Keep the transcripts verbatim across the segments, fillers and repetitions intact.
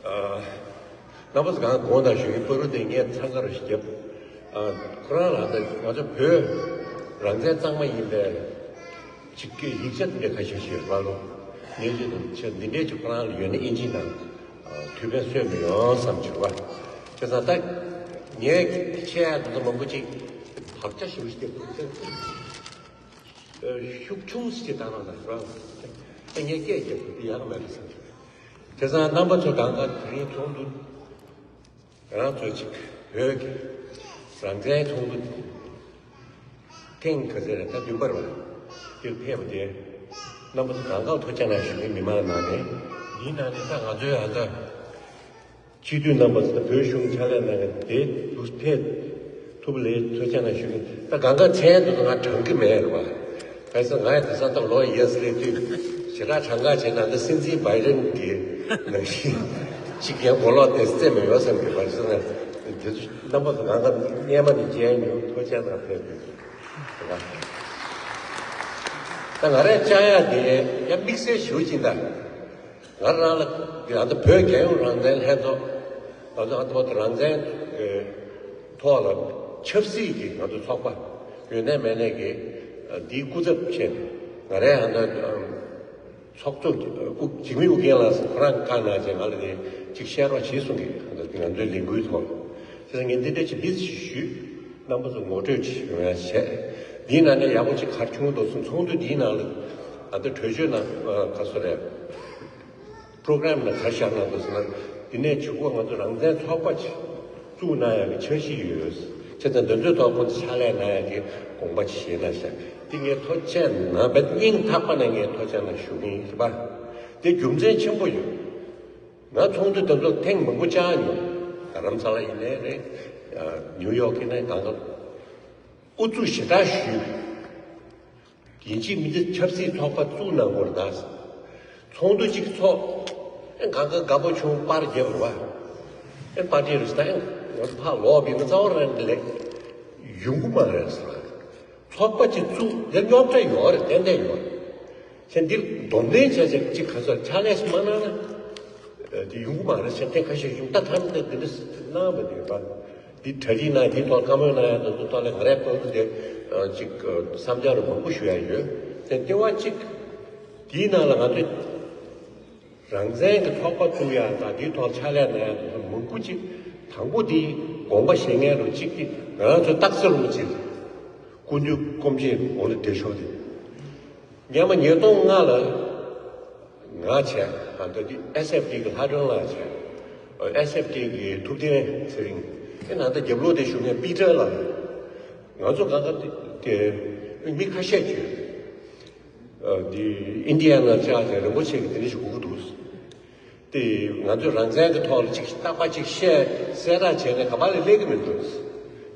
རྣམ་པ་ཚོ་གང་དགོངས་དག་ཞུ་གི། བར་དུ་དེ་ངས་འཚང་ཁ་རུ་ཞིག་བརྒྱབ། ཨ། ཁོ་རང་ལ་ད་ང་ཚོ་བོད་རང་བཙན་གཙང་མ་ཡིན་པའི་ཅིག་གི་ཡིག་ཆ་འདི་འདྲ་ཁ་ཤས་ཤིག་ཡོད་པ་ལོ། ངས་ཅི་དང་ཆ་འདི་འདྲས་ཅིག་ཁོ་རང་ལ་ཡོད་ན་ཨིན་ཇི་ནང་ཐུགས་ཕན་གསོས་མི་ཡོང་བསམ་བྱུང་བ། བྱས་ཙང་ད་ངས་ཆེ་ཡ་འདི་ཚོ་མང་པོ་ཅིག་བག་ཆགས་ཞེ་པོ་ཞིག་བརྒྱབ། ཤུགས་ཆུང་ཞིག་བཏང་རོགས་གནང་རོགས། ངས་སྐད་རྒྱབ་དུས་ཡག་མེད་པ་བསམ། དེ་ཙང་རྣམ་པ་ཚོ་གང་ག་དེ་རིང་ཚོགས་འདུ་ང་རང་ཚོ་ཅིག་བོད་ཀྱི་རང་བཙན་ཚོགས་འདུ་ཐེངས་ག་ཚོད་རེད། ད་བདུན་པ་རེད་པ། འདིར་ཕེབས་པ་དེ་རྣམ་པ་ཚོ་གང་ག་ཐུགས་རྗེ་གནང་ཞུ་གི། མི་མང་ནང་ནས། འདིའི་ནང་ནས་ད་ང་ཚོའི་ཨ་ད། སྤྱི་འཐུས་རྣམ་པ་ཚོ་དང་བོད་གཞུང་ཕྱག་ལས་གནང་མཁན་དེ་ལུགས་ཕེབས་ཐུབ་ལེ་ཐུགས་རྗེ་གནང་ཞུ་གི། ད་གང་ག་མཚན་དུ་ང་དྲང་གི་མེད་རེད་པ། གལ་སྲིད་ང་ཡང་དེང་སང་ད་ལོ་ཡས་སླེབས་དུས་ཞེ་དྲག་གྲངས་ཀ་བྱས་ན་ད་སྲིད་འཛིན་བྷའི་ཌེན་གྱི་ནང་བཞིན་གཅིག་ཡང་མགོ་ལོག་དེ་རྩེ་མི་ཡོང་བསམ་གི། གལ་སྲིད་ན་དེ་ཚོ་རྣམ་པ་ཚོ་གང་ག་སྙན་མ་ནས་མཇལ་མྱོང་། ཐུགས་རྗེ་གནང་ཕེབས་དུས་ད་ང་རས་བཅར་ཡ་དེ་ཡང་དམིགས་བསལ་ཞུ་གི་ཡིན་ད། ང་རང་ལ་ང་ཚོ་བོད་རྒྱལ་ཡོངས་རང་བཙན་ལྷན་ཚོགས། ང་ཚོ་ཨ་ཐོག་རང་བཙན་ཐོག་ལ་ཆབ་སྲིད་ཀྱི་ང་ཚོ་ཚོགས་པ་ཡོད་ནའི་མེད་ནའི་གི་འདིའི་སྐུ་ཚབ་བྱས་ནས། ང་རའི་ཨ་ནི་ཚོགས་གཙོ་འཇིགས་མེད་ཨུ་རྒྱན་ལགས་སུ་ཁོ་རང་བཀའ་གནང་བྱས། ང་ལ་དེ་ཅིག་བཤད་རོགས་བྱེད་གསུང་གི། ང་ཚོའི་ལས་འགུལ་ཐོག་ལ། བྱས་ཙང་ངས་འདི་འདྲ་ཅིག་མི་ཞིག་ཞུས། རྣམ་པ་ཚོ་ངོ་སྤྲོད་ཅིག་ཡོང་ཡ་བྱས། འདིའི་ནང་ནས་ཡག་པོ་ཅིག་ག་རེ་བྱུང་འདུག་ཟེར། ཚོགས་འདུ་འདིའི་ནང་ལ་ཨ་ད་གྲོས་ཆོད་ནང་ག་སོ་རེད། པྲོ་གྷ་རམ་ནང་ག་རེ་བཞག་གནང་འདུག་ཟེར་ན། འདི་ནས་གཞུག་གུ་ང་ཚོ་རང་བཙན་ཚོགས་པ་ཅིག་བཙུགས་གནང་ཡག་གི་འཆར་གཞི་ཡོད། བྱས་ཙང་འདི་ཚོའི་ཐོག་ཁོང་ཚོ་ཕྱག་ལས་གནང་ཡག་གི་དགོངས་པ་ཅིག་བཞེས་གནང་ཤག། འདི་ངས་ཐུགས་རྗེ་གནང་བས། སྙིང་ཐག་པ་ནས་ངས་ཐུགས་རྗེ་གནང་ཞུ་གི་ཡིན་པ། དེ་རྒྱུ་མཚན་ཆེན་པོ་ཡོད། ང་ཚོགས་འདུ་དེ་ཚོ་ཐེངས་མང་པོ་བཅར་མྱོང་། རྡ་རམ་ས་ལ་ཡིན་ནའི་རེད། ནིའུ་ཡོག་ཡིན་ནའི་གང་ག་ཨུ་ཚུགས་ཞེ་དྲག་ཞུས། ཡིན་གཅིག་མིན་གཅིག་ཆབ་སྲིད་ཚོགས་པ་བཙུགས་གནང་དགོས་རེད་ད། ཚོགས་འདུ་གཅིག་ཚོགས། ཨེ་གང་ག་དགའ་པོ་བྱུང་། པར་རྒྱབ་རེད་པ། ཨེ་པར་ཊི་རེད་ད། ཨེ་ང་ཚོ་ཕར་ལོག་པའི་ང་རྩ་བ་རང་ལས་ཡོང་གི་མ་རེད་ཟེར། ཚོགས་པ་གཅིག་བཙུགས་དེ་རྙོག་དྲ་ཡོད་རེད། ཏན་ཏན་ཡོད་རེད། ཁྱེད་འདིར་གདོང་ལེན་བྱས་བྱས་གཅིག་ག་ཚོད་ཕྱག་ལས་ཤིག་མ་གནང་ན་དེ་ཡོང་གི་མ་རེད་ཟེར། དེ་ཁ་ཤས་ཞུ། ད་ཐམས་ཅད་འདི་འདྲ་གནང་བ་དེ་ཡོད་པ། འདི་གྲ་སྒྲིག་གནང་། འདིའི་ཐོག་བཀའ་མོལ་གནང་ཡ་དེ་ཚོ་ཐོག་ལ་ང་རའི་བློ་ཐུབ་དེ་གཅིག་བསམ་འཆར་མང་པོ་ཞུ་ཡ་ཡོད། དེ་ལྟེ་བ་གཅིག་དེའི་ནང་ལ་ང་ཚོས་རང་བཙན་གྱི་ཚོགས་པ་བཙུགས་ཡ་དང་དེའི་ཐོག་ཕྱག་ལས་གནང་ཡ་དེ་ཚོ་མང་པོ་ཅིག་དང་པོ་དེའི་དགོངས་པ་བཞེས་མཁན་རུ་གཅིག་དེ་ང་རང་ཚོའི་སྟག་འཚེར་རིན་པོ་ཆེ་སྐུ་མདུན་སྐུ་མཆེད་འོག་ལ་བསྡད་ཤོག་དེ། སྔོན་མ་ཉིས་སྟོང་ལྔ་ལ་ང་བྱས། ཨ་ད་དེ་ཨེས་ཨེཕ་ཊི་གི་ལྷ་སྒྲོན་ལགས་བྱས། ཨེས་ཨེཕ་ཊི་གི་ཐུབ་བསྟན་ཚེ་རིང་། དེ་ནང་ད་རྒྱབ་ལོགས་དེ་བཞུགས་མཁན་པི་ཊར་ལགས། ང་ཚོ་གང་ག་དེ་དེ་མི་ཁ་ཤས་ཀྱིས་ཨ་དེ་ཨིན་ཌི་ཡ་ནང་བཅར་ཏེ་རིན་པོ་ཆེ་གི་དེ་འདྲ་ཞིག་དགོས་ཀྱི་འདུག། དེ་ང་ཚོས་རང་བཙན་གྱི་ཐོག་ལ་ཅིག་རྟག་པ་ཅིག་བཤད་གསལ་བསྒྲགས་བྱས་ནས་ག་པ་ལ་སླེབས་ཀྱི་མི་འདུག།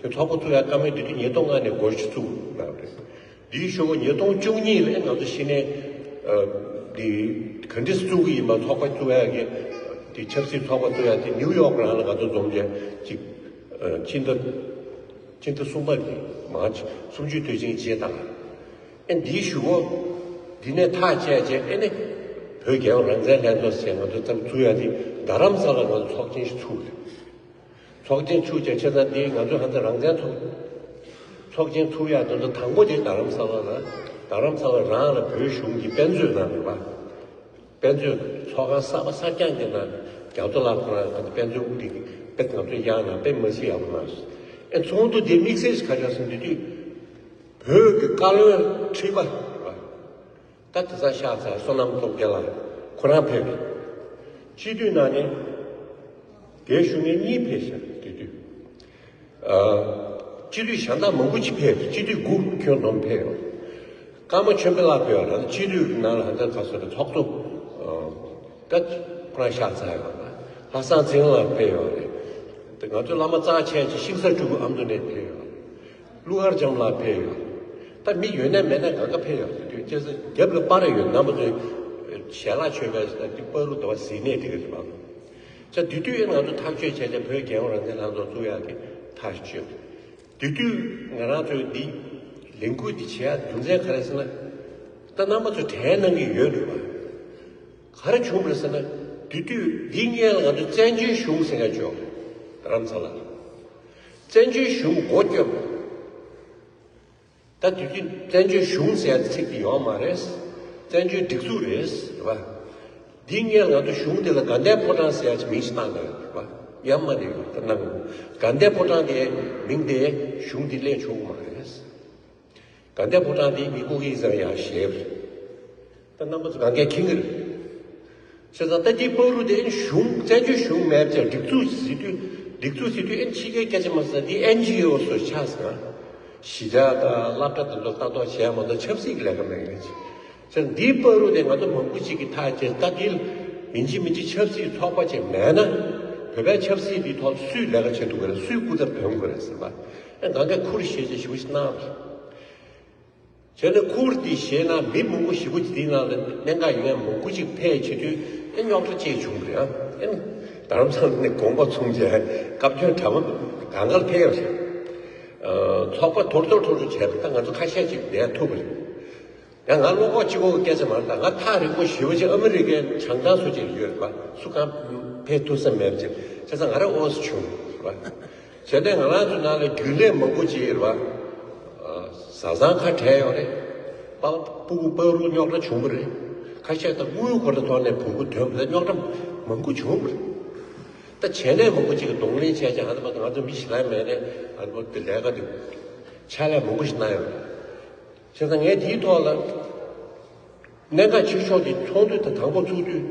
དེ་ཚོགས་པ་བཙུགས་ཡ་བཀའ་མོལ་དེ་དུས་ཉིས་སྟོང་ལྔ་ནས་འགོ་ཞིག་བཙུགས་གནང་རེད། དེའི་གཞུག་གུ་ཉིས་སྟོང་བཅུ་གཉིས་ལ་ང་ཚོ་གཞི་ནས་ཨ་དེ་ག་འདྲས་བཙུགས་ཀྱི་ཡིན་པ། ཚོགས་པ་བཙུགས་ཡ་གི་དེ་ཆབ་སྲིད་ཚོགས་པ་བཙུགས་ཡ་དེ་ནིའུ་ཡོག་རང་ལ་ང་ཚོ་འཛོམས་བྱས་ཅིག་ཨ་ཕྱི་ཟླ་ཕྱི་ཟླ་གསུམ་པ་གི་མར་ཆི་གསུམ་བཅུའི་དུས་ཆེན་རྗེས་དང་། ཨེ་འདིའི་གཞུག་གུ་འདི་ནས་ཐག་བཅད་བྱས། ཨེ་ནས་བོད་རྒྱལ་ཡོངས་རང་བཙན་ལྷན་ཚོགས་ཟེར་ང་ཚོ་ཙམ་བཙུགས་ཡ་དེ་རྡ་རམ་ས་ལ་ང་ཚོ་ཚོགས་ཆེན་ཞིག་ཚུགས་རེད། ཚོགས་ཆེན་ཚུགས་བྱས། བྱས་ཙང་འདི་ང་ཚོ་ཧ་ཚ་རང་བཙན་ཚོགས་ཚོགས་ཆེན་ཚུགས་ཡ་དེ་ཚོ་དང་པོ་དེ་རྡ་རམ་ས་ལ་ལ། རྡ་རམ་ས་ལ་རང་ལ་བོད་གཞུང་གིས་དཔེ་མཛོད་གནང་རེད་པ། དཔེ་མཛོད་ཚོགས་ཁང་གསར་པ་གསར་རྐྱང་དེ་ནང་རྒྱ་མཚོ་ལགས་ཁོ་རང་གི་དཔེ་མཛོད་དབུ་ཁྲིད་ཀྱིས་དཔེ་ང་ཚོ་གཡར་གནང་། དཔེ་མ་སྲིད་ཡག་པོ་གནང་སོང་། ཨེ་ཚོགས་འདུ་དེ་དམིགས་བསལ་ཞིག་ག་རེ་རེད་ཟེར་ན། དེ་དུས་བོད་ཀྱི་བཀའ་བློན་ཁྲི་པ་རེད་པ། ད་དེ་ཚོ་ཤག་ཚ་བསོད་ནམས་སྟོབས་རྒྱལ་ལགས་ཁོ་རང་ཕེབས། སྤྱི་འཐུས་ནང་ནས་དེ་ཞུ་མཁན་གཉིས་ཕེབས་ཤག། དེ་དུས་ཨ་སྤྱི་འཐུས་གཞན་དག་མང་པོ་ཅིག་ཕེབས། སྤྱི་འཐུས་དགུ་ཁྱོན་བསྡོམས་ཕེབས་ཡོད། ཀརྨ་ཆོས་འཕེལ་ལགས་ཕེབས་ཡོད་རེད། སྤྱི་འཐུས་ནང་ལ་ཧ་ཅང་ཁ་སོ་རེ་ཚོགས་གཙོ་ཨ་ད་ཁོ་རང་ཤག་ཚ་ཡོད་རེད། ལྷ་བཟང་ཚེ་རིང་ལགས་ཕེབས་ཡོད་རེད། དེ་ང་ཚོའི་བླ་མ་རྩ་ཆེན་ཅིག་ཤིང་བཟའ་སྤྲུལ་སྐུ་ཨ་མདོ་ནས་ཕེབས་ཡོད་རེད། ཀླུ་མཁར་བྱམས་ལགས་ཕེབས་ཡོད། ད་མི་ཡོད་ན་མེད་ན་གང་ག་ཕེབས་ཡོད། དེ་དུས་ཁྱེད་ཚོ་རྒྱབ་ལ་པར་ཡོད། རྣམ་པ་ཚོས་ཞལ་ལག་མཆོད་པའི་ད་དེ་པར་རུ་དེ་བ་གཟིགས་ནས་དེ་ག་རེད་པ། ད་དེ་དུས་ང་ཚོ་ཐག་གཅོད་བྱས་བྱས་བོད་རྒྱལ་ཡོངས་རང་བཙན་ལྷན་ཚོགས་བཙུགས་ཡག་གི་ཐག་གཅོད། དེ་དུས་ང་རང་ཚོས་འདི་ལས་འགུལ་འདི་བྱེད་ཡག་རྒྱུ་མཚན་ག་རེ་ཟེར་ན། ད་རྣམ་པ་ཚོས་དྲན་གནང་གི་ཡོད་རེད་པ། ག་རེ་བྱུང་བ་རེད་ཟེར་ན། དེ་དུས་འདི་སྔོན་ལ་ང་ཚོ་བཙན་བྱོལ་གཞུང་ཟེར་ཡ་ཅིག་ཡོད་རེད། རྡ་རམ་ས་ལ། བཙན་བྱོལ་གཞུང་མགོ་སྐྱོབ། ད་དུས་ཀྱི་བཙན་བྱོལ་གཞུང་ཟེར་ཡ་ཚིག་དེ་ཡོད་མ་རེད། བཙན་བྱོལ་སྒྲིག་འཛུགས་རེད་བ། འདི་སྔོན་ང་ཚོ་གཞུང་དེ་ལ་དགའ་ལྡན་ཕོ་བྲང་ཟེར་ཡ་ཅིག་མིང་ཞིག་བཏགས་ནས་བ། ཡ་མ་རེད་ད་ནང་དགའ་ལྡན་ཕོ་བྲང་དེ་མིང་དེ་གཞུང་དེ་ལེན་ཆོག་གི་མ་རེད། དགའ་ལྡན་ཕོ་བྲང་དེ་མི་ཀུ་ཀི་ཟེར་ཡ་ཞེས་པ་རེད། ད་རྣམ་པ་ཚོ་གང་གས་མཁྱེན་གྱི་རེད། བྱས་ཙང་ད་ལྟའི་བར་དུ་དེ་ཨེ་གཞུང་བཙན་བྱོལ་གཞུང་མེད་པ་བྱས་སྒྲིག་འཛུགས་ཟེར་དུས་སྒྲིག་འཛུགས་ཟེར་དུས་ཨེ་ཕྱི་རྒྱལ་སྐད་ཆ་མ་ཟེར་འདི་ཨེན་ཇི་ཨོ་སོགས་ཆགས་སོང་། གཞིས་ཆགས་དང་སློབ་གྲྭ་དེ་ཚོ་ལྟ་རྟོག་བྱས་མ་གཏོགས་ཆབ་སྲིད་ཀྱི་ལས་ཀ་མེད་ཡོད་ཅིག་བྱས་ཙང་འདིའི་བར་དུ་དེ་ང་ཚོ་མང་པོ་ཅིག་གིས་ཐག་བཅད་ད་འདི་མིན་གཅིག་མིན་གཅིག་ཆབ་སྲིད་ཚོགས་པ་ཅིག་མེད་ན་བོད་པའི་ཆབ་སྲིད་འདིའི་ཐོག་སུས་ལས་ཀ་བྱེད་ཐུབ་ཀྱི་རེད། སུས་སྐུ་ཚབ་ཐོན་དགོས་རེད་ཟེར་བ། ཨེ་ང་གིས་ཁུར་བཞེས་བྱས་ཞེ་པོ་ཞིག་གནང་། བྱས་ནས་ཁུར་འདི་བཞེས་ན་མི་མང་པོ་ཞེ་པོ་ཅིག་འདིའི་ནང་ལ་གནད་འགག་ཡོད་མཁན་མང་པོ་ཅིག་ཕེབས་བྱེད་དུས་ཨེ་རྙོག་དྲ་ཅིག་བྱུང་བ་རེད། ཨ་ཨེ་རྡ་རམ་ས་ལ་ནས་དགོངས་པ་ཚོམས་བྱས་སྐབས་བཅོལ་གྲྭ་པ་གང་ག་ལ་ཕེབས་ཡོད་རེད། ཚོགས་པ་འཐོར་འཐོར་འཐོར་འཐོར་བྱས་པ་ད་ང་ཚོ་ཁ་ཤས་ཅིག་བསྡད་ཐུབ་པ་རེད། ཡང་ང་བློ་ཁོག་གཅིག་པོ་གི་སྐད་ཆ་མ་རེད། ད་ང་ཐག་རིང་པོ་ཞེ་པོ་ཅིག་ཨ་མི་རི་ཀའི་བྱང་ཐང་སུ་ཅིག་ཡོད་རེད་པ། སུ་གང་ཕེབས་ཐུབ་ས་མེད་པ་ཅིག་བྱས་ཙང་ང་རང་དབུས་སུ་བྱུང་རེད་པ། བྱས་ནས་ང་རང་ཚོའི་ནང་ལ་རྒྱུན་ལས་མང་པོ་ཅིག་ཡོད་རེད་པ། བཟའ་ཚང་ཁ་བྲལ་ཡོད་རེད། པ་སྤུ་གུ་ཕྲུ་གུ་རྙོག་དྲ་བྱུང་བ་རེད། ཁ་ཤས་ད་དངུལ་ཁོ་ར་ཐོག་ནས་བོང་གུ་ཐོན་པ་དང་རྙོག་དྲ་མང་པོ་བྱུང་བ་རེད། ད་བྱས་ནས་མང་པོ་ཅིག་གིས་གདོང་ལེན་བྱས་ཀྱང་ཨ་ད་པ་ང་ཚོ་མི་ཞེ་དྲག་མེད་ནས་ཨ་ད་པ་དེ་ལས་ཀ་དེ་ཕྱག་ལས་མང་པོ་ཞིག་གནང་ཡོད་རེད། བྱས་ཙང་ངས་དེའི་ཐོག་ལ་གནད་འགག་ཆེ་ཤོས་དེ་ཚོགས་འདུ་དང་དང་པོ་ཚོགས་དུས་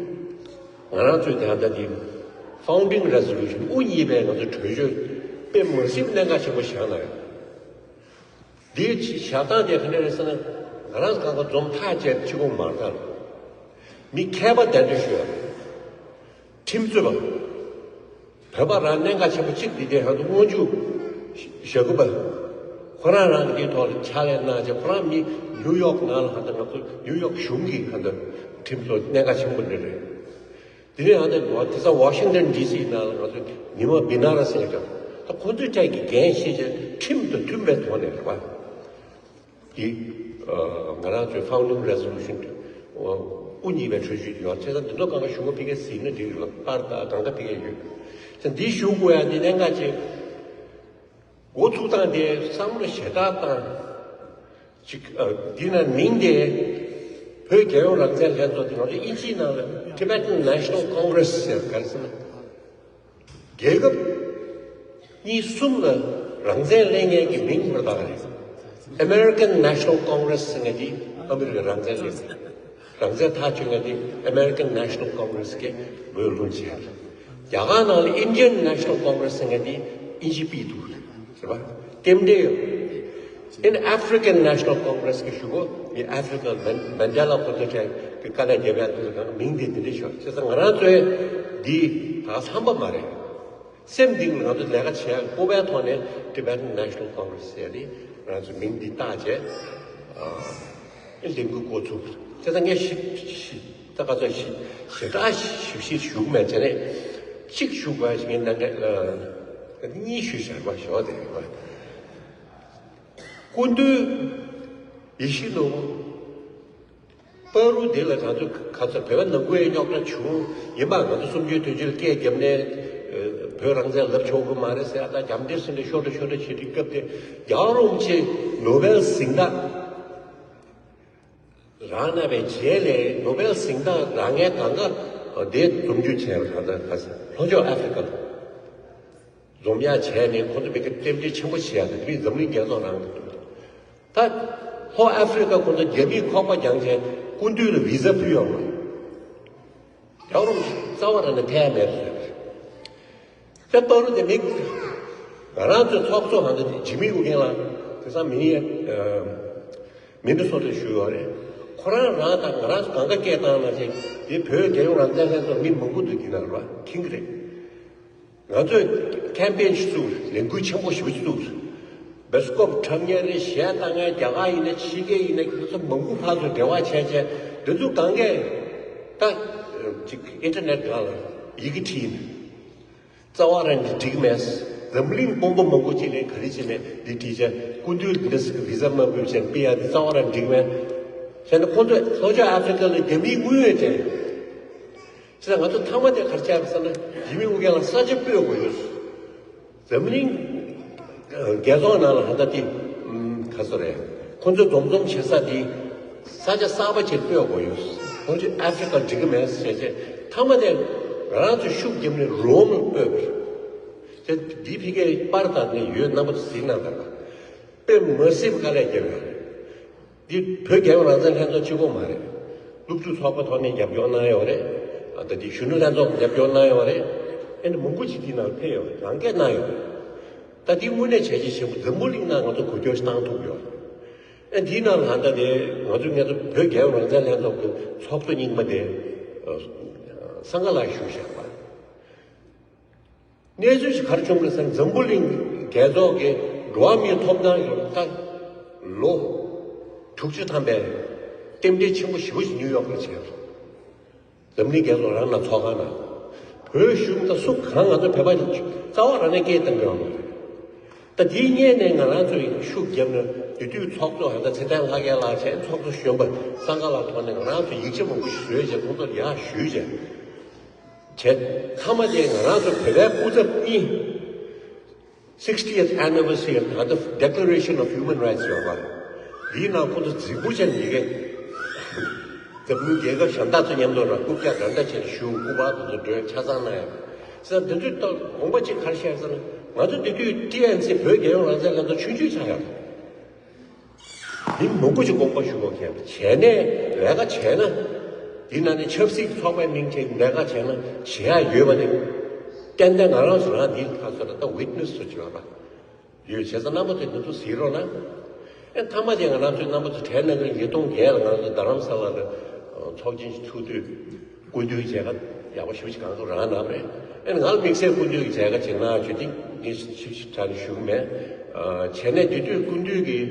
ང་རང་ཚོས་དེ་ཧ་ད་དེ་Founding Resolution དབུ་བརྙེས་པའི་ང་ཚོ་གྲོས་ཆོད་དཔེ་མ་སྲིད་གནད་འགག་ཆེན་པོ་བཞག་གནང་ཡོད། འདིའི་བཞག་སྟངས་དེ་ག་འདྲ་རེད་ཟེར་ན་ང་རང་ཚོ་གང་ག་འཛོམས་ཐག་བཅད་ཕྱི་གོང་མར་ལྟར་མི་མཁས་པ་གདན་འདྲེན་ཞུ་ཡ་རེད། ཁྲིམས་རྩོད་པ། བོད་པ་རང་གནད་འགག་ཆེན་པོ་གཅིག་འདི་དེ་ཧ་ཏུ་སྔོན་འཇུག་བཞག་གི་པ། ཁོ་རང་རང་གི་དེའི་ཐོག་ལ་ཕྱག་ལས་གནང་བྱས་ཁོ་རང་མི་ནིའུ་ཡོག་ནང་ལ་ཧ་ཏུ་ང་ཚོ་ནིའུ་ཡོག་གཞུང་གི་ཧ་ཏུ་ཁྲིམས་བཟོ་གནད་འགག་ཆེན་པོ་འདི་རེད། དེ་ནས་ཧ་ཏུ་ལོ་དེ་ས་ཝ་ཤིང་ཏན་ཌི་སི་ནང་ལ་ང་ཚོ་ཉི་མ་བི་ན་ར་སེ་ཀ་ད་ཁོ་ཚོའི་གྲས་ཀྱི་འགན་བཞེས་བྱས་ཁྲིམས་དང་མཐུན་པའི་ཐོག་ནས་རེད་པ། འདི་ང་རང་ཚོའི་Founding Resolution དབུ་བརྙེས་པའི་གྲོས་ཆོད་ཡོད་བྱས་ཙང་འདི་ཚོ་གང་ག་ཞུ་བ་ཕི་ཀའི་ཟིན་ན་འགྲིག་ཡོད་པར་ད་གང་ག་ཕི་ཀའི་ཡོད་ཙང་འདི་ཞུ་དགོས་ཡ་འདི་གནད་འགག་ཅིག་འགོ་ཚུགས་སྟངས་དེ་བསམ་བློ་ཞེ་དྲག་བཏང་ཅིག་འདི་ན་མིང་དེ་བོད་རྒྱལ་ཡོངས་རང་བཙན་ལྷན་ཚོགས་དེ་ང་ཚོ་དབྱིན་ཇིའི་ནང་ལ་Tibetan National Congress ཟེར་ག་རེ་ཟེར་ན། རྒྱལ་ཁབ་གཉིས་གསུམ་ལ་རང་བཙན་ལེན་མཁན་གྱི་མིང་ཧོར་དག་རེད། American National Congress ཟེར་མཁན་དེ་ཨ་མི་རི་ཀའི་རང་བཙན་ལེན་རང་བཙན་ཐག་གཅོད་མཁན་དེ་American National Congress གི་ངོས་ལུང་བྱས། རྒྱ་གར་ནང་ལ་Indian National Congress ཟེར་མཁན་དེ་ཨིན་ཇི་པི་འདུག་རེད་པ། རྟེན་འབྲེལ་ཡོད། In African National Congress གི་ཞུ་གོ་མི་ཨ་ཧྥི་རི་ཀ་མན་མན་ཌེ་ལ་ཁོ་ཚོ་གྲས་ཀྱི་དཀའ་ལས་རྒྱབ་ཡ་དེ་ཚོ་གང་མིང་དེ་དེ་འདྲ་ཤོར་བྱས་ཙང་ང་རང་ཚོའི་འདི་ད་བསམ་པ་མ་རེད། སེམས་གཏིང་ལ་ང་ཚོ་ལས་ཀ་བྱེད་ཡ་ལྐུགས་པའི་ཐོག་ནས་Tibetan National Congress ཟེར་ནི་ང་ཚོ་མིང་འདི་བཏགས་བྱས་ཨ་ལས་འགུལ་འགོ་ཚུགས། བྱས་ཙང་ངས་ཞིབ་ཞིབ་ད་ག་ཚོད་ཞིབ་ཞེ་དྲག་ཞིབ་ཞིབ་ཞུ་གི་མེད་བྱས་ནས་གཅིག་ཞུ་དགོས་ཞིག་ངས་གནད་འགག་གཉིས་ཞུས་བཞག་པ་ཞོག་དེ་རེད་པ། སྐུ་མདུན་ཡིད་བཞིན་ནོར་བུ། བར་དུ་འདི་ལ་ང་ཚོ་ག་ཚོད་བོད་པ་ནང་ཁུལ་རྙོག་དྲ་བྱུང་ཡིན་པ་ང་ཚོ་གསུམ་བཅུའི་དོན་གཅོད་ལ་སྐད་བརྒྱབ་ནས་བོད་རང་བཙན་ལབ་ཆོག་གི་མ་རེད་ཟེར་ཡ་ད་རྒྱབ་འདེབས་ཟིན་ནས་ཤོར་འགྲོ་ཤོར་འགྲོ་བྱེད་དུས་སྐབས་དེ་རྒྱལ་བ་རིན་པོ་ཆེ་ནོ་བེལ་གཟེངས་རྟགས་རང་གནང་བའི་རྗེས་ལས་ནོ་བེལ་གཟེངས་རྟགས་རང་ངས་གང་ག་དེ་འཛོམས་རྒྱུ་བྱས་པ་ད་ལྟ་ལྷོ་ཕྱོགས་ཨ་ཧྥི་རི་ཀ་ལ། འཛོམས་ཡག་བྱས་ནས་ཁོ་ཚོ་མི་ཁ་རྟེན་འབྲེལ་ཆེན་པོ་བྱེད་ཡག་དེ་མི་འཛམ་གླིང་རྒྱལ་ཚོགས་རང་གི་འདུག་ད་ལྷོ་ཨ་ཧྥི་རི་ཀ་ཁོ་ཚོ་རྒྱ་མིས་ཁོག་པ་བརྒྱངས་བྱས་སྐུ་མདུན་ལ་བི་ཟ་ཕུལ་ཡོང་བ། རྒྱལ་བ་རིན་པོ་ཆེ་རྩ་བ་རང་ནས་ཐད་མེད་ཟེར། དེ་ལྟ་བུ་དེ་མི་ང་རང་ཚོའི་ཚོགས་གཙོ་ཧང་ད་ཇི་མི་ཝུ་ཁེན་ལགས་དེང་སང་མི་ནི་མི་ནི་སོ་ཏ་ཞུ་ཡོད་རེད། ཁོ་རང་རང་དང་ང་རང་ཚོ་གང་ག་སྐད་བཏང་ན་ཅིག་དེ་བོད་རྒྱལ་ཡོངས་རང་བཙན་ལྷན་ཚོགས་མི་མང་པོ་འདུག་དེ་ན་ར་མཁྱེན་གི་རེད། ང་ཚོས་ཁེམ་པེན་ཞིག་བཙུགས་རེད། ལས་འགུལ་ཆེན་པོ་ཞེ་པོ་ཞིག་བཙུགས་རེད། བྷི་སི་ཀོབ་འཁྲབ་མཁན་རེད། གཞས་བཏང་མཁན་རྒྱ་གར་ཡིན་ན་ཕྱི་རྒྱལ་ཡིན་ན་ཁྱེད་ཚོ་མང་པོ་ཕར་ཚུར་འབྲེལ་བ་བྱས་བྱས་འདི་ཚོ་གང་གས་ད་ཅིག་ཨིན་ཊར་ནེཊ་སྒང་ལ་ཡི་གེ་བྲིས་ནས་རྩ་བ་རང་གིས་འགྲིག་མེད། འཛམ་གླིང་དཔོན་པོ་མང་པོ་ཅིག་ནས་ག་རེ་བྱས་ནས་འདི་བྲིས་བྱས་སྐུ་མདུན་འདི་འདྲ་ཟེར་གི་བི་ཟ་མ་ཕུལ་བྱས་སྤེལ་ཡ་འདི་རྩ་བ་རང་འགྲིག་མེད། བྱས་ན་ཁོ་ཚོས་ལྷོ་ཕྱོགས་ཨ་ཧྥི་རི་ཀ་ལ་རྒྱ་མིའི་དངུལ་ཡོད་ཅན། བྱས་ཙང་ང་ཚོ་མཐའ་མ་དེ་ག་རེ་བྱས་པ་ཟེར་ན། ཡིན་མིན་དབུ་རྒྱན་ལ་ས་ཆ་སྤོས་དགོས་ཡོད། འཛམ་གླིང་རྒྱལ་ཚོགས་ནང་ལ་ཧ་ད་དེ་ག་ཚོད་རེད། ཁོ་ཚོས་འཛོམས་འཛོམས་བྱེད་ས་དེ་ས་ཆ་གསར་པ་ཅིག་སྤོས་དགོས་ཡོད། ཁོང་ཚོས་ཨ་ཧྥི་རི་ཀ་འགྲིག་གི་མེད་ཟེར་བྱས། མཐའ་མ་དེ་ང་རང་ཚོས་ཤུགས་བརྒྱབ་ནས་རོམ་ལ་སྤོས་པ་རེད། དེ་འདི་ཕ་གིའི་པར་དང་ནས་ཡོད། རྣམ་པ་ཚོ་གཟིགས་གནང་དང་། དཔེ་མ་སྲིད་པ་དཀའ་ལས་བརྒྱབ་ཡོད་རེད། འདི་བོད་རྒྱལ་ཡོངས་རང་བཙན་ལྷན་ཚོགས་གཅིག་པོ་མ་རེད། སློབ་ཕྲུག་ཚོགས་པ་ཐོག་ནས་རྒྱབ་སྐྱོར་གནང་ཡོད་རེད། ཨ་ད་འདི་གཞོན་ནུ་ལྷན་ཚོགས་རྒྱབ་སྐྱོར་གནང་ཡོད་རེད། ཨེ་འདི་མང་པོ་ཅིག་འདི་ནང་ཕེབས་ཡོད་རེད། རང་སྐད་གནང་ཡོད་རེད། ད་འདི་དངོས་གནས་བྱས་རྗེས་ཆེན་པོ། འཛམ་བུ་གླིང་ནང་ང་ཚོ་གོ་སྐྱོར་ཞིག་བཏང་ཐུབ་ཡོད་རེད། ཨེ་འདིའི་ནང་ལ་ད་དེ་ང་ཚོ་ང་ཚོ་བོད་རྒྱལ་ཡོངས་རང་བཙན་ལྷན་ཚོགས་ཀྱི་ཚོགས་གཙོ་རྙིང་པ་དེ་ཨ་སངས་དགའ་ལགས་བཞུགས་བཞག་པ། གནས་ཚུལ་ཞིག་ག་རེ་བྱུང་རེད་ཟེར་ན། འཛམ་བུ་གླིང་རྒྱལ་ཚོགས་ཀྱི་འགྲོ་བ་མིའི་ཐོབ་ཐང་ཡོད་ད་ལོ་དྲུག་ཅུ་ཐམ་པའི་རྟེན་འབྲེལ་ཆེན་པོ་ཞེ་པོ་ཞིག་ནིའུ་ཡོག་ལ་བྱས་སོང་། འཛམ་གླིང་རྒྱལ་ཚོགས་རང་ནང་ཚོགས་ཁང་ནང་། བོད་གཞུང་དང་སུ་གང་ང་ཚོ་བོད་པ་རྩ་བ་རང་ནས་སྐད་བཏང་གི་ཡོད་མ་རེད། ད་དེའི་སྔོན་ནས་ང་རང་ཚོས་ཤུགས་བརྒྱབ་ནས་དེ་དུས་ཚོགས་གཙོ་ཧན་ད་ཚེ་བརྟན་ལྷ་རྒྱལ་ལགས་བྱས། ཚོགས་གཙོ་གཞོན་པ་སངས་དགའ་ལགས་ཐོག་ནས་ང་རང་ཚོས་ཡིག་ཆ་མང་པོ་ཞིག་བཟོས་བྱས། ཁོང་ཚོར་ཡར་ཞུས་བྱས། བྱས། མཐའ་མ་དེ་ང་རང་ཚོ་བོད་པའི་སྐུ་ཚབ་གཉིས། sixtieth anniversary of the Declaration of Human Rights ཡོད་པ། འདིའི་ནང་ཁོ་ཚོ་རྫིག་པོ་བྱས་ནས་ཡི་གེ། འཛམ་གླིང་རྒྱལ་ཁབ་གཞན་དག་ཚོ་མཉམ་དུ་ར་རྐུབ་བཀྱག་འདྲ་འདྲ་བྱས་ནས་ཞུ། སྐུ་པར་དེ་ཚོ་སྒྲོན་ཆ་ཚང་གནང་ཡོད། ཟེར་དེ་ཚོའི་ཐོག་དགོངས་པ་གཅིག་ག་རེ་བཞེས་ཟེར་ན། ང་ཚོ་དེ་དུས་ཊི་ཨེན་སི་བོད་རྒྱལ་ཡོངས་རང་བཙན་ལྷན་ཚོགས་ཆུང་ཆུང་ཆགས་ཡོད། མི་མང་པོ་ཞིག་དགོངས་པ་ཞུ་དགོས་ཀྱི་ཡོད་པ། བྱས་ནས་ལས་ཀ་བྱས་ན། འདི་ནང་ནས་ཆབ་སྲིད་ཚོགས་པའི་མིང་བྱས་ལས་ཀ་བྱས་ན་བྱེད་ཡ་ཡོད་པ་ནི། ཏན་ཏན་ང་རང་ཚོ་རང་འདི་ཁ་སོ་ད་ལྟ་ཝིཊ་ནེ་སི་ཚོ་བྱེད་པ་ཡོད། བྱས་ཙང་རྣམ་པ་ཚོས་འདི་ཚོ་གཟིགས་རོགས་གནང་། ཨེ་མཐའ་མ་དེ་ང་རང་ཚོའི་རྣམ་པ་ཚོ་གྲས་ནང་གི་ཉིས་སྟོང་བརྒྱད་ལ་ང་ཚོ་རྡ་རམ་ས་ལ་ལ་ཚོགས་ཆེན་ཞིག་ཚུགས་དུས། སྐུ་མདུན་མཇལ་ཁ་ཡག་པོ་ཞེ་པོ་ཅིག་གང་ཐུབ་རང་གནང་བ་རེད། ཨེ་ང་ལ་དམིགས་བསལ་སྐུ་མདུན་གྱི་མཇལ་ཁ་ཅིག་གནང་བྱུང་དེ་ངས་ཞིབ་ཞིབ་ཆ་ནས་ཞུ་གི་མེད། ཨ་བྱས་ནས་དེ་དུས་སྐུ་མདུན་གྱིས་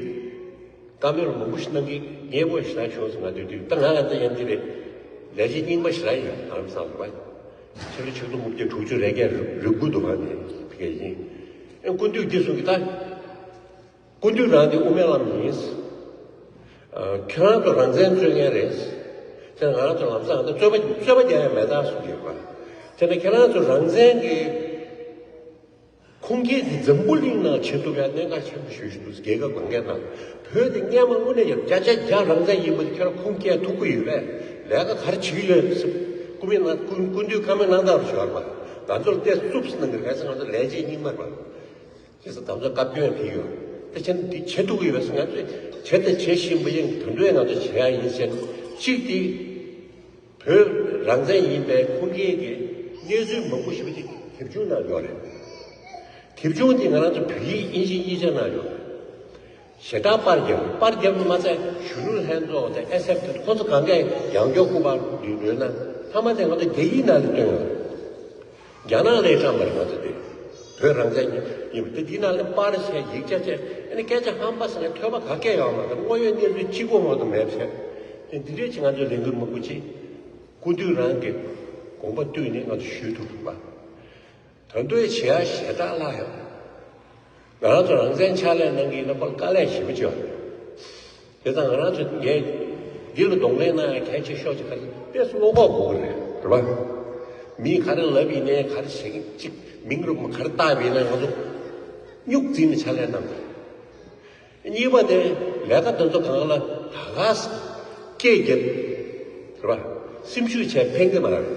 བཀའ་མོལ་མང་པོ་ཞིག་གནང་གི་སྙན་པོ་ཞིག་གནང་བྱུང་སོང་། ང་དེ་དུས་ད་ང་ལ་ད་ཡང་འདི་རེད། ལས་བྱེད་རྙིང་པ་ཞིག་རང་ཡིན། ཨ་རམ་སང་རུ་བ། ཕྱི་ལོ་ཆིག་སྟོང་དགུ་བརྒྱ་དྲུག་ཅུ་རེ་བརྒྱད་རེ་དགུ་འདུག་བ། ནས་ཕ་གི་ཡིན། ཨེ་སྐུ་མདུན་འདི་གསུང་གི་ད། སྐུ་མདུན་རང་འདི་དབུ་མའི་ལམ་ཡིན། ཨ་ཁྱེད་རང་ཚོ་རང་བཙན་རྩོད་མཁན་རེད། དེ་ང་རང་ཚོ་ལམ་སང་ད་རྩོད་པ་རྩོད་པ་རྒྱག་ཡ་མེད་ད་གསུངས་ཡོད་པ། དེ་ནས་ཁྱེད་རང་ཚོ་རང་བཙན་གྱི་ཁུངས་སྐྱེལ་འདི་འཛམ་བུ་གླིང་ནང་བྱེད་ཐུབ་ཡ་གནད་འགག་ཆེན་པོ་ཞེ་པོ་ཞིག་འདུག། རྒྱལ་ཁབ་གང་གའི་ནང་། བོད་འདི་སྔོན་མ་དངོས་གནས་ཡང་བརྒྱ་ཆ་བརྒྱ་རང་བཙན་ཡིན་པ་འདི་ཁྱེད་རང་ཁུངས་སྐྱེལ་ཐུབ་ཀྱི་ཡོད་པས། ལས་ཀ་ག་རེ་བྱེད་ཀྱི་ཡོད་ཟེར་སྐུ་མི་ནང་སྐུ་སྐུ་མདུན་བཀའ་མོལ་གནང་སྟངས་རུ་ཞོར་བ། ང་ཚོར་ཏོག་ཙམ་གནང་གི་རེད་ཟེར། ང་ཚོ་ལས་བྱེད་རྙིང་མ་རེད་པ། བྱས་ཙང་ད་ཚོ་བཀའ་བཀྱོན་ཕེབས་ཡོད། ད་ཁྱེད་འདི་བྱེད་ཐུབ་ཀྱི་ཡོད་པས་ཟེར། ང་ཚོས་བྱས་ཏེ་བྱེད་བཞིན་པ་ཡིན། ད་དུང་ང་ཚོས་བྱེད་ཡ་ཡིན་ཟེར། གཅིག་དེ་བོད་རང་བཙན་ཡིན་པའི་ཁུངས་སྐྱེལ་གྱི་གནས་ཚུལ་མང་པོ་ཞིག་དེ་དེབ་ཆུང་ནང་ཡོད་རེད། དེབ་ཆུང་དེ་ང་རང་ཚོ་བོད་ཡིག་དབྱིན་ཇི་གཉིས་ཆ་ནང་ཡོད་རེད། ཞེ་དྲག་པར་བརྒྱབ། པར་བརྒྱབ་པ་མ་ཚད་གཞོན་ནུ་ལྷན་ཚོགས་དང་ཨེ་སི་ཨེཕ་དེ་ཁོ་ཚོ་གང་གས་ཡང་བསྐྱར་སྐུ་པར་འདི་འདོན་ན། མཐའ་མ་དེ་ང་ཚོ་རྒྱ་ཡིག་ནང་ལ་བཏོན་ཡོད་རེད། རྒྱ་ནག་ལ་བཀྲམ་པ་རེད། ང་ཚོ་དེ་བོད་རང་བཙན་ཡིན་པ་དེ། འདི་ནང་ལ་པར་བྱས། ཡིག་ཆ་བྱས། ཨ་ནི་སྐད་ཆ་ཧམ་པ་ཟེར་ནས་ཐོས་པ་ག་གས་ཡོད་མ་རེད། དངོས་ཡོད་གནས་ཚུལ་གཅིག་པོ་མ་གཏོགས་མེད་བྱས། དེ་འདི་འདྲས་ཀྱི་ང་ཚོས་ལས་འགུལ་མང་པོ་བྱས། སྐུ་མདུན་རང་གིས་དགོངས་པ་བཏུས་ནས་ང་ཚོ་ཞུས་ཐུབ་ཐུབ་པ། ད་དུང་བྱེད་ཡ་ཞེ་དྲག་ལྷག་ཡོད། ང་རང་ཚོ་རང་བཙན་ཕྱག་ལས་གནང་གི་ཡིན་ན་དཔེ་དཀའ་ལས་ཞེ་པོ་ཅིག་ཡོད་རེད། དེ་ཙང་ང་རང་ཚོ་ངས་འདི་ལ་གདོང་ལེན་གནང་ཡ་གལ་ཆེ་ཤོས་ཅིག་ག་རེ་དཔེ་བློ་ཁོག་དགོས་ཀྱི་རེད། རེད་པ། མིས་ག་རེ་ལབ་ཡིན་ནའི་ག་རེ་བྱེད་ཀྱི་ཅིག་མིང་རུ་ག་རེ་བཏགས་པ་ཡིན་ན་ང་ཚོ་སྨྱུག་འཛིན་ནས་ཕྱག་ལས་གནང་དགོས། གཉིས་པ་དེ་ལས་ཀ་དེ་ཚོ་གང་ལ་ཧ་ག་ས་སྐད་རྒྱབ། རེད་པ། སེམས་ཤུགས་བྱས་ཕན་གྱི་མ་རེད།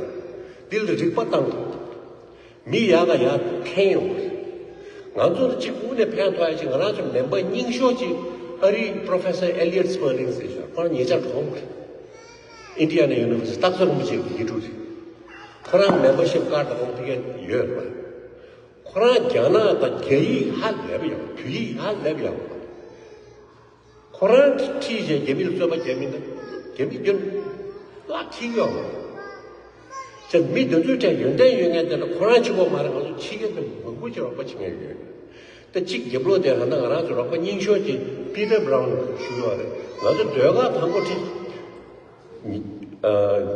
འདི་ལ་རིག་པ་བཏང་དགོས། མི་ཡག་ག་ཡག་འཐེན་ཡོང་གི་རེད། ང་ཚོ་ལ་གཅིག་དངོས་གནས་ཕན་ཐོགས་ཡ་ཅིག་ང་རང་ཚོ་མེམ་བར་རྙིང་ཤོས་ཅིག་ཨ་རིའི་Professor Eliot Sperling ཟེར་ཞིག་ཁོ་རང་ཉེ་ཆར་གྲོངས་པ་རེད། Indiana University སྟག་ཚང་རིན་པོ་ཆེ་གི་ཡིག་དྲུག་རེད། ཁོ་རང་མེམ་བར་ཤིབ་ཀར་དང་ཁོང་དེ་གས་ཡོད་རེད་པ། ཁོ་རང་རྒྱ་ནག་དང་རྒྱ་ཡིག་ཧ་ལས་པ་ཡག། བོད་ཡིག་ཧ་ལས་པ་ཡག། ཁོ་རང་གིས་ཁྲིད་བྱས་རྒྱ་མི་ལ་རྩོད་པ་རྒྱག་མི་འདུག། རྒྱ་མི་རྒྱ་ལ་ཁྲིད་ཡོང་། ཅེས་མི་འདི་ཚོའི་གྲས་ཡོན་ཏན་ཡོད་མཁན་དེ་ལ་ཁོ་རང་གཅིག་པོ་མ་རེད། ང་ཚོ་ཕྱི་རྒྱལ་དུ་མང་པོ་ཅིག་རོགས་པ་བྱེད་མཁན་ཡོད། ད་གཅིག་རྒྱབ་ལོགས་དེ་ཧ་ན་ང་རང་ཚོ་རོགས་པ་རྙིང་ཤོས་ཀྱི་Peter Brown ཞུ་ཡོད་རེད། ང་ཚོ་ཟློས་གར་དང་པོ་ཁྲིད། ཨ་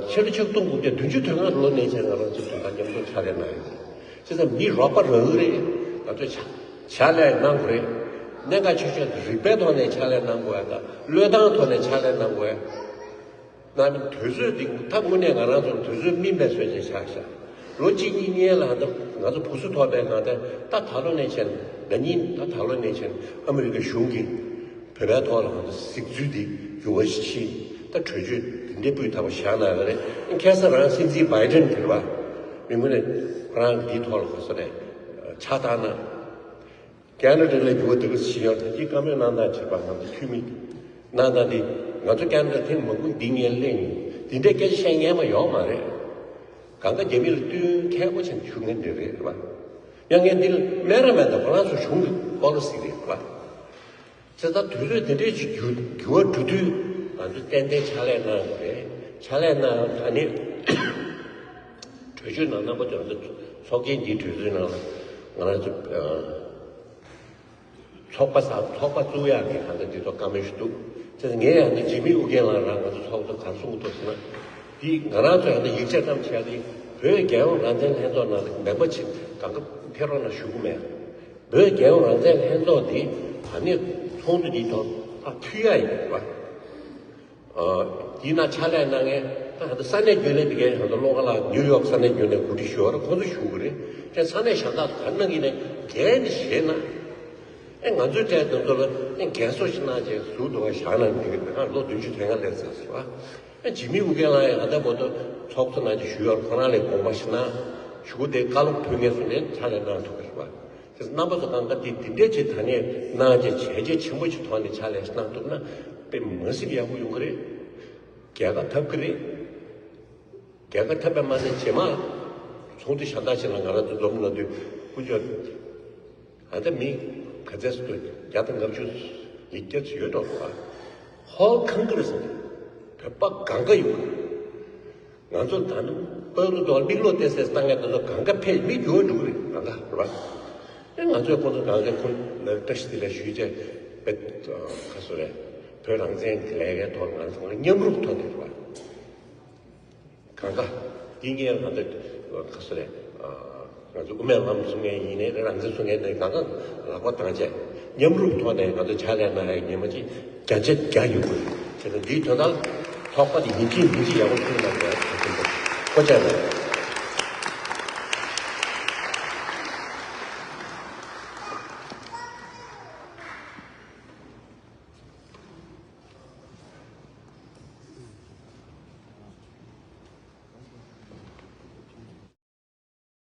ཕྱི་ལོ་ཆིག་སྟོང་དགུ་བརྒྱ་བདུན་ཅུ་དོན་ལྔ་ལོ་ནས་བྱས་ང་རང་ཚོ་དོན་དག་མཉམ་དུ་ཕྱག་ལས་གནང་ཡོད། བྱས་ཙང་མི་རོགས་པ་རག་གི་རེད། ང་ཚོས་ཕྱག་ཕྱག་ལས་གནང་དགོས་རེད། གནད་འགག་ཆེ་ཤོས་དེ་རིག་པའི་ཐོག་ནས་ཕྱག་ལས་གནང་དགོས་ཡ་དང་། བློས་བཏང་ཐོག་ནས་ཕྱག་ལས་གནང་དགོས་ཡ། གནང་མི་དུས་ཚོད་འདི་ད་དངོས་གནས་ང་རང་ཚོར་དུས་ཚོད་སྨིན་པའི་བཟོས་བྱས་ཆགས་ཤག་ལོ་གཅིག་གཉིས་སྔོན་ལ་ད་ང་ཚོ་བུ་གསོ་ཐོབ་པའི་ནང་དེ་ད་ད་ལོ་ནས་བྱས་ན་ཟླ་ཉིན་ད་ད་ལོ་ནས་བྱས་ན་ཨ་མི་རི་ཀ་གཞུང་གིས་བོད་པའི་ཐོག་ལ་ང་ཚོ་གཟིགས་ཚུལ་འདི་འགྱུར་བ་ཞིག་ཕྱིན། ད་གྲོས་ཆོད་འདི་འདྲའི་སྤུས་དག་པ་བཞག་གནང་ཡོད་རེད། ཁ་སང་རང་སྲིད་འཛིན་བྷའི་ཌེན་དེ་རེད་པ། མི་ངོ་ནས་ཁོ་རང་གི་འདིའི་ཐོག་ལ་ག་ཚོད་རེད། ཕྱག་བཏང་ན། ཁེ་ན་ཌ་ལ་འགྱུར་བ་འདུག་ཞེས་ཡང་ད་ཅི་བཀའ་མོལ་གནང་སྟངས་བྱས་པ་ང་ཚོ་འཐུས་མི་གནང་སྟངས་འདི་ང་ཚོ་ཁེ་ན་ཌ་ཐེངས་མང་པོ་འདི་ངས་གླེང་ཡོད། འདི་འདྲའི་སྐད་ཆ་བཤད་མཁན་མ་ཡོང་མ་རེད། གང་ག་རྒྱ་མི་ལ་བསྟུན་མཁས་པོ་བྱས་ཞུ་མཁན་འདི་རེད་རེད་པ། ཡང་ངས་འདི་ལ་སྨད་ར་མེད་ད་ཁོ་རང་ཚོ་གཞུང་གི་པོ་ལི་སི་རེད་རེད་པ། བྱས་ཙང་དུས་ཚོད་དེ་འདྲའི་ཅིག་འགྱུར་འགྱུར་བ་འགྲོ་དུས་ང་ཚོ་ཏན་ཏན་ཕྱག་ལས་གནང་དགོས་རེད། ཕྱག་ལས་གནང་ད་ནི་གྲོས་ཆོད་ནང་རྣམ་པ་ཚོ་ང་ཚོ་ཚོགས་ཆེན་འདིའི་གྲོས་ཚོགས་ནང་ལ་ང་རང་ཚོ་ཚོགས་པ་ས་ཚོགས་པ་བཙུགས་ཡག་གི་ང་ཚོ་འདི་ཚོ་བཀའ་མོལ་ཞུ་འདུག་བྱས་ཙང་ངས་ཡང་ན་འཇིགས་མེད་ཨུ་རྒྱན་ལགས་རང་ང་ཚོ་ཚོགས་གཙོ་ག་རེ་གསུང་གི་འདུག་ཟེར་ན། འདི་ང་རང་ཚོ་ཡང་ན་ཡིག་ཆ་ཙམ་བྱས་ཏེ་བོད་རྒྱལ་ཡོངས་རང་བཙན་ལྷན་ཚོགས་ནང་ལ་མེད་པ་ཕྱིན་གང་ག་ཕེབས་རོགས་གནང་ཞུ་གི་མེད། བོད་རྒྱལ་ཡོངས་རང་བཙན་ལྷན་ཚོགས་འདི་ད་ནི་ཚོགས་འདུ་འདིའི་ཐོག་ད་ཕུལ་ཡག་ཡིན་པ། ཨ། འདི་ན་ཕྱག་ལས་གནང་མཁན་ད་ཧ་ད་ས་གནས་རྒྱུན་ལས་འདི་གའི་ཧ་ད་བློ་དགའ་ལགས་ནིའུ་ཡོག་ས་གནས་རྒྱུན་ལས་གོ་སྒྲིག་ཞུ་བ་ར་ཁོང་ཚོ་ཞུ་གི་རེད། དེ་ས་གནས་གཞན་དག་ག་གནང་གི་ནས་རྒྱལ་ནས་བཞེས་ན། ཨེ་ང་ཚོའི་གྲས་དེ་ཚོ་ལ་ཨེ་རྒན་གསོ་ཞིག་གནང་བྱས་ཟུར་དུ་བ་བཞག་ན་འདི་གི་ད་ལོ་བདུན་ཅུ་དོན་ལྔ་སླེབས་ཚར་ཟེར་བ། ཨེ་འཇིགས་མེད་ཨུ་རྒྱན་ལགས་ཡང་ཧ་ད་བོ་ད་ཚོགས་གཙོ་ནང་ཅིག་ཞུ་ཡོད་ཁོ་རང་ལས་དགོངས་པ་ཞིག་གནང་ཞུ་དེ་བཀའ་སློབ་ཕུལ་མཁན་སུ་ནས་ཕྱག་ལས་གནང་ཐུབ་ཀྱི་རེད་པ། དེ་རྣམ་པ་ཚོ་གང་ག་དེ་དེ་འདྲས་ཅིག་ད་ནས་གནང་བྱས་བྱས་རྗེས་ཆེན་པོ་ཅིག་ཐོག་ནས་ཕྱག་ལས་གནང་ཐུབ་ན་དཔེ་མ་སྲིད་ཡག་པོ་ཡོང་གི་རེད། རྒྱལ་ཁ་ཐོབ་ཀྱི་རེད། རྒྱལ་ཁ་ཐོབ་པའི་མ་ཟད་རྗེས་མ་ཚོགས་འདུ་གཞན་དག་ཅིག་ལ་ང་རང་ཚོ་འཛོམས་གནང་དུས་སྐུ་མཆོག་ཨ་ད་མི་ག་ཚད་སུ་བརྒྱ་དང་ལྔ་བཅུ་ལེགས་བརྒྱ་ཚོ་ཡོད་འགྲོ་བ། ཧོལ་ཁང་གི་རེད་ཟེར། བོད་པ་གང་ག་ཡོད། ང་ཚོ་ད་ནི་དཔོན་སློབ་ཚོ་མིག་ལོག་བལྟས་སའི་ལྟ་ངན་དེ་ཚོ་གང་ག་ཕེབས་མི་འགྱུར་བ་འགྲོ་གི་རེད་གང་ག་རེད་བ། ཨེ་ང་ཚོས་ཁོང་ཚོ་གང་ག་ཁོང་ལ་བཀྲ་ཤིས་བདེ་ལེགས་ཞུས་བྱས་བེད་ཁ་སོ་རེད། བོད་རང་བཙན་གྱི་ལས་ཀའི་ཐོག་ང་ཚོ་ལ་མཉམ་རུབ་ཐོག་ནས་རེད་བ། གང་ག་འདི་ངས་ང་ཚོ་ཁ་སོ་རེད། ང་ཚོ་དབུ་མའི་ལམ་གསུང་མཁན་ཡིན་ནའི་རང་བཙན་གསུང་མཁན་ནས་གང་ག་ལག་པ་བཏང་བྱས་མཉམ་རུབ་ཐོག་ནས་ང་ཚོ་ཕྱག་ལས་གནང་ཡག་ཉི་མ་གཅིག་བརྒྱ་ཆ་བརྒྱ་ཡོང་གི་རེད། བྱས་ཙང་འདིའི་དོན་དག་ཚོགས་པ་དེ་ཡིན་གཅིག་མིན་གཅིག་ཡག་པོ་བསྐྲུན་གནང་དགོས་ཡག་ཐུགས་འདུན་པ་ཐུགས་རྗེ་ཆེ།